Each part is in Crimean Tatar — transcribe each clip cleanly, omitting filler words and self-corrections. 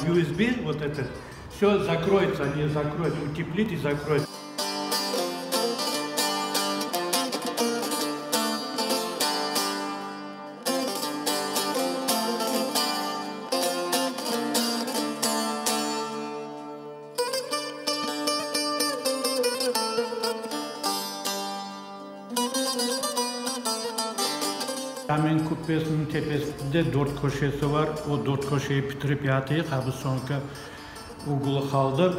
USB, vot eto, vsö zakroyetsâ, ne zakroyet, uteplit i zakroyet. Caminiñ kubbesiniñ tepesinde dört köşesi bar. O dört köşeyi pitirip yatıyıq, a bu soñki ugulı qaldı.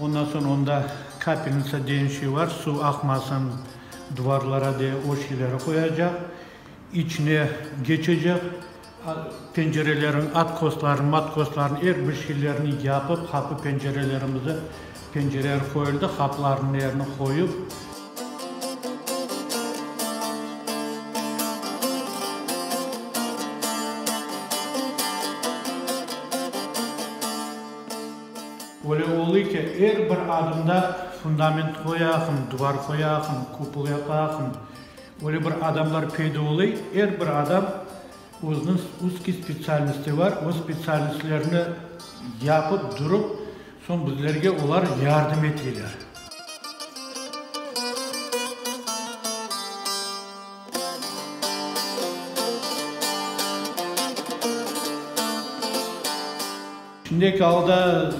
Ondan soñ onda kapelnitsa degen şey bar, suv aqmasın duvarlara de o şeyleri qoyacaq. İçine geçecek, pencereleriñ atkosların, matkosların, er bir şeylerini yapıp, qapı pencerelerimizi, pencereler qoyuldı, qapılarnıñ yerini qoyup. Öyle oldı ki, er bir adımda fundament qoyaqım, duvar qoyaqım, kupol yapaqım. Öyle bir adamlar peyda olay, er bir adam özüniñ uzkiy spetsialnosti bar, o spetsialnostlerini yapıp durup, soñ bizlerge olar yardım eteyler. Şimdiki alda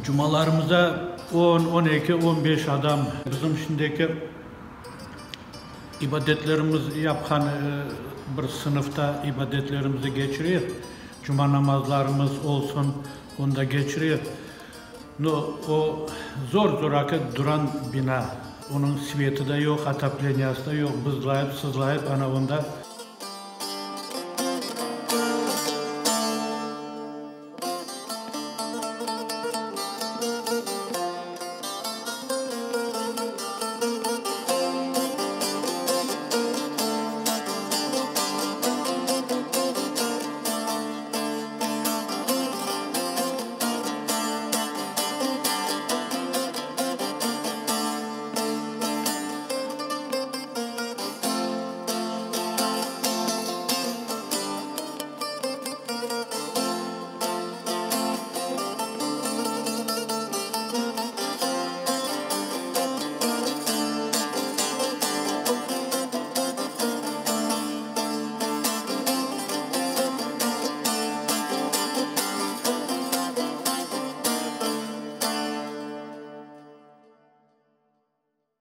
cumalarımızda on, 12, 15 adam bizim şimdiki İbadetlerimiz yapqan bir sınıfta ibadetlerimizi keçireyik, cuma namazlarımız olsun, onda keçireyik. No, o zor-zoraki duran bina, onıñ sveti da yoq, otopleniyası da yoq, bızlayıp, sızlayıp ana onda.